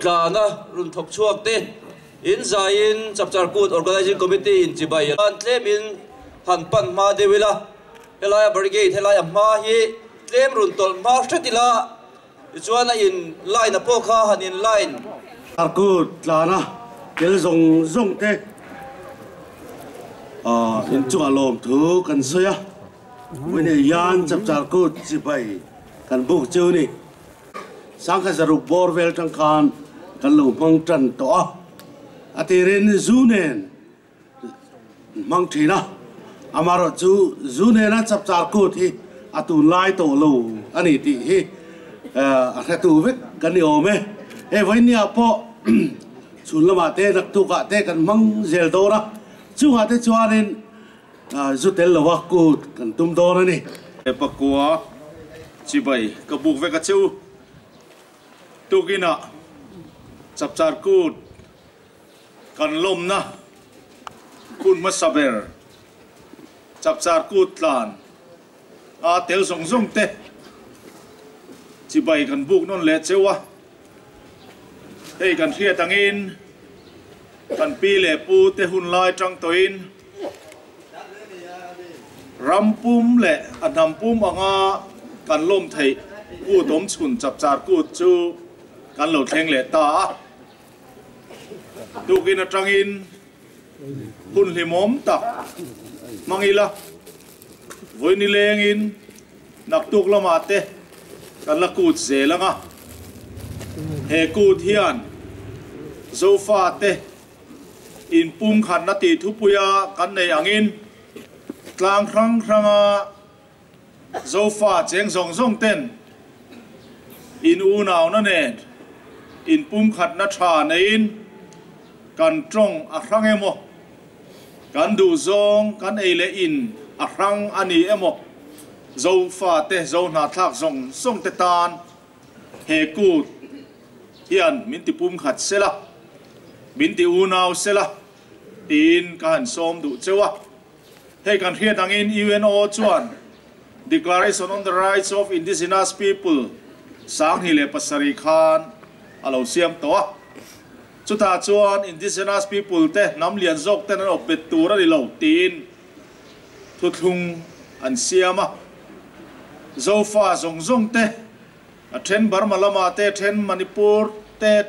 Tlana rawn thawk chhuak te in zaiin Chapchar Kut Organising Committee in chibai an tlemin han pan hma deuh ila, helaia barricade helaia hma hi tlem rawn tawlh hma hret ila tichuan a in line a pawh kha han in line. Chapchar Kut tlana tel zawng zawng te inchungah lawmthu kan sawi a, vawiin hian Chapchar Kut chibai kan buk chu ni. Sangkhat zaruk bawr vel tang khan kan lo hmang tan tawh a, a tirin zu nen hmang thin a, amaherawh chu zu nena chapchar kut hi a tunlai tawh lo a ni tih hi a hretu vek kan ni awm e. Hei vawinia pawh chhun lamah te naktukah te kan hmang zel dawn a, chungah te chuanin Zu tel lova kut kan tum dawn a ni. Pakua chibai ka buk vek a che u. Tukinah Chapchar kut kan lawmna hun hmasa ber Chapchar kut tlan a tel zawng zawng te chibai kan buk nawn leh cheu a. Hei kan hriat angin kan pi leh pu te hun lai tang tawhin ram pum leh a hnam pum anga kan lawm theih kut awm chhun chapchar kut chu kan lo thleng leh ta a. Tukin atangin hun hlimawm tak hmang ila, vawi nilengin naktuk lamah te kan la kut zel ang a. He kut hian Zofate inpumkhatna tih thupuia kan neih angin tlang hrang hranga Zofa cheng zawng zawng ten in unauna nen inpumkhatna tha neiin kan tawng a hrang emaw, kan duhzawng kan ei leh in a hrang a ni emaw, Zofa te Zo hnahthlak zawng zawng te tan he kut hian min ti pumkhat sela, min ti unau sela tiin ka han sawm duh cheu a. Hei kan hriat angin UNO chuan Declaration on the Rights of Indigenous People 2007 khan a lo siam tawh a. Chutah chuan Indigenous People te hnam lian zawk ten an awp bet tur a ni lo tiin thuthlung an siam a. Zofa zawng zawng te, a then Burma lamah te, a then Manipur te,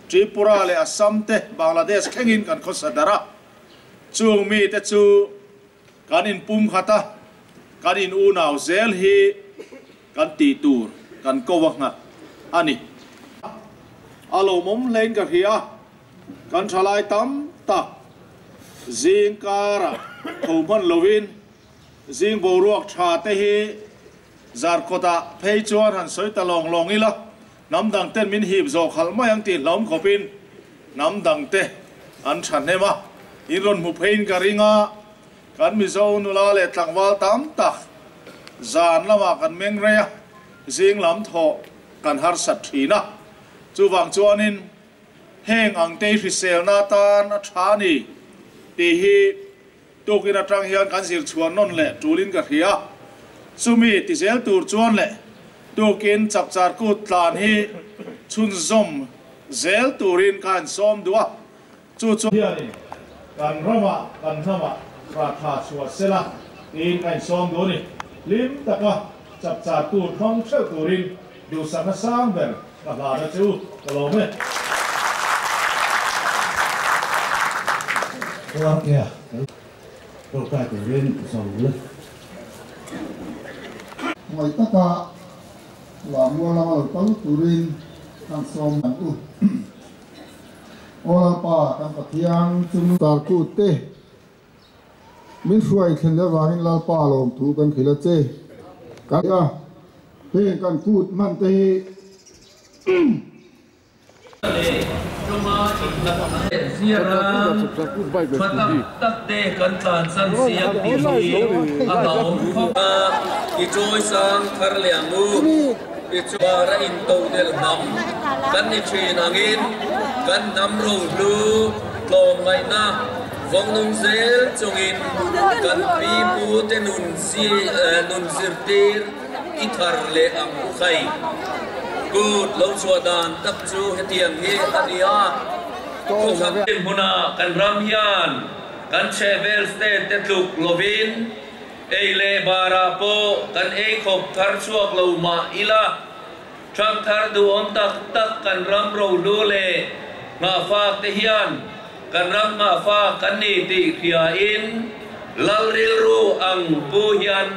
Tripura leh Assam te, Bangladesh thlengin kan khawsa darh a. Chung mite chu kan inpum khat a, kan in unau zel hi kan tih tur kan ko a nghat a ni. A lawmawm hlein ka hria, kan thalai tam tak zing karah tho hman lovin zing boruak tha te hi zarkawtah phei chuan han sawi ta lawng lawng ila, Hnam dang ten min hip zawh khalh mai ang tih hlauhawm khawpin hnam dang te an thahnem a, in rawn hmu pheiin ka ring a, kan Mizo nula leh tlangval tam tak zan lamah kan meng rei a, zing lam thawh kan harsat thin a, chuvang chuanin heng ang te hi hriselna atan a tha a ni tih hi Tukin atang hian kan zir chhuah nawn leh tulin ka hria. Chumi ti zel tur chuan leh tukin chapchar kut tlan hi chhunzawm zel turin ka han sawm duh a, chu chu. Hianin kan ramah kan hnamah ratha chhuah sela tiin ka insawm duh a ni. Hlim taka chapchar kut hmang theuh turin duhsakna sang ber ka hlan a che u, ka lawm e. Khuarkea kan tawngtai turin zawm le. Ngaih taka Lammual lama lo kal turin kan sawm ang u. Aw Lalpa kan Pathian chung Tarkute Min hruai thlen leh avangin Lalpa lawmthu kan hrilh a che. Kan a, heng kan kut hman te hi Tha tak tak te kan tlan san siam tih hi a hlauhawm khawp a, i chawi sang thar leh ang u. I chhuar a into del hnam kan ni thin angin kan hnam rohlu tlawmngaihna vawngnung zel chungin kan pi pu te nun nun zirtir i thar leh ang u khai. Kut lo chhuah dan tak chu hetiang hi a ni a, khawkhat hmuna kan ram hian kan chhehvel state te tluk lovin Ei leh barah pawh kan ei khawp thar chhuak lo mah ila, thang thar duhawm tak tak kan ram rohlu leh nghahfak te hian kan ram nghahfak kan ni tih hriain lal rilru ang pu hian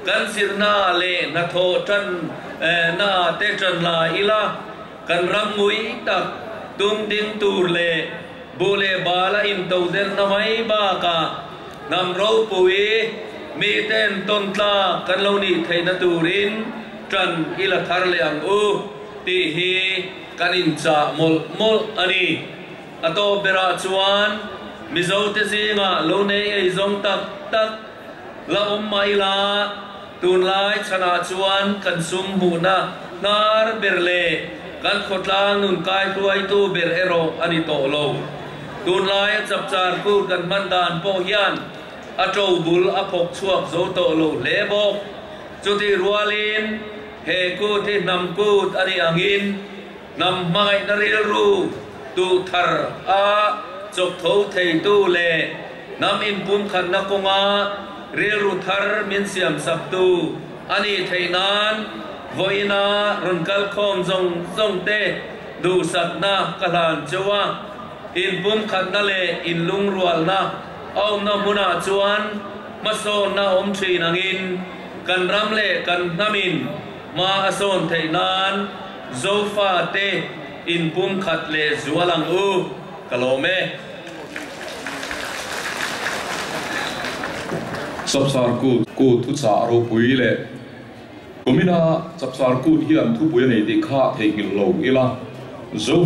kan zirna leh hnathawh tan na te tan la ila, kan ram ngui tak tum ding tur leh buh leh bal a intodelhna mai bakah Hnam ropui miten tawn tlak kan lo nih theihna turin ṭan i la thar leh ang u tih hi kan inchah mawlh mawlh a ni. A tawp berah chuan Mizote zingah lo nei ei zawng tak tak la awm mah ila tunlai chhanah chuan kan sum hmuhna hnar ber leh kan khawtlang nun kaihruaitu ber erawh a ni tawh lo. Tunlaia chapchar kut kan hman dan pawh hian a to bul a phawk chhuak zo tawh lo hle bawk. Chutih rualin he kut hi hnam kut a nih angin hnam hmangaihna rilru duh thar a chawp tho theitu leh hnam inpumkhatna kawnga rilru thar min siamsaktu a nih theih nan vawiina rawn kalkhawm zawng zawng te Duhsakna ka hlan cheu a, inpumkhatna leh inlungrualna a awmna hmunah chuan hmasawnna awm thin angin kan ram leh kan hnamin hma a sawn theih nan Zofate inpumkhat leh zual ang u, ka lawm e. Chapchar Kut Kut thuchah ropui leh Kumina Chapchar Kut hian thupui a nei tih kha theihnghilh lo ila, Zo.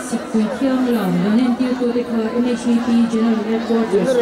Sikpui thiang lam rawn entirtute kha MHEP General Headquarters.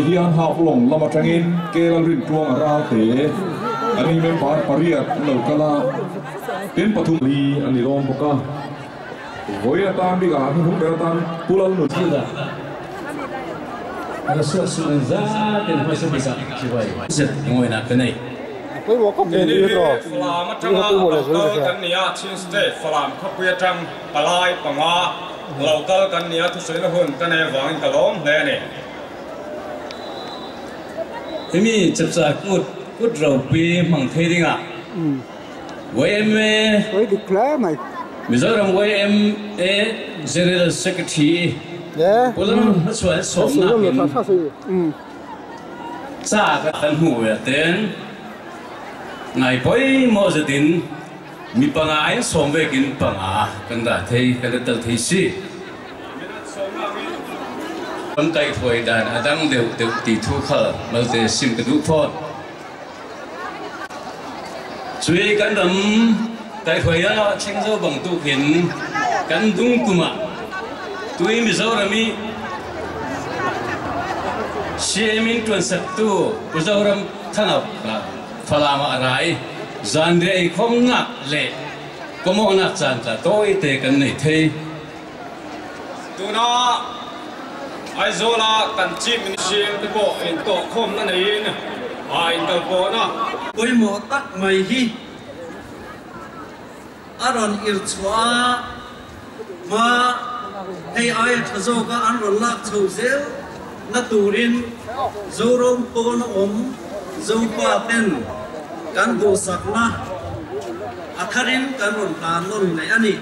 Hian hak long lama tangin kelal rin tuang ral te ani member pariat lo kala tin pathum li ani rom boka voia tan bi ga hu ber tan pulal nu thila ara su su za ten hoi sa bisa chiwai zet ngoi na kanai poi wo kom ni ro falam atanga local kan nia chin state falam khapuya tang palai panga local kan nia thu soina hun kan e wangin kalom hle ni mi chapcha kut kut rau pi mang thei dinga YMA oi declare mai Mizoram YMA General Secretary yeah pulam chuan som na in cha ka kan hu ya ten ngai poi mo zetin mi panga ai som ve kin panga kan da thei kan tal thei si kan kai thoi dan adang deu deu ti thu khal malte sim ka du phot chui kan dam kai thoi ya cheng zo bang tu khin kan dung kuma tui Mizorami siemin tuan sak tu Mizoram thangap falama arai zan re khom nak le komo nak chan ta toi te kan nei thei tuna Aizola kan chief minister te po in to khom na nei in a in kal po na koi mo tak mai hi aron ir chua ma hei ai thazo ka an ron lak chho zel na turin zorom pon om zopa ten kan du sakna akharin kan ron tan non nei ani.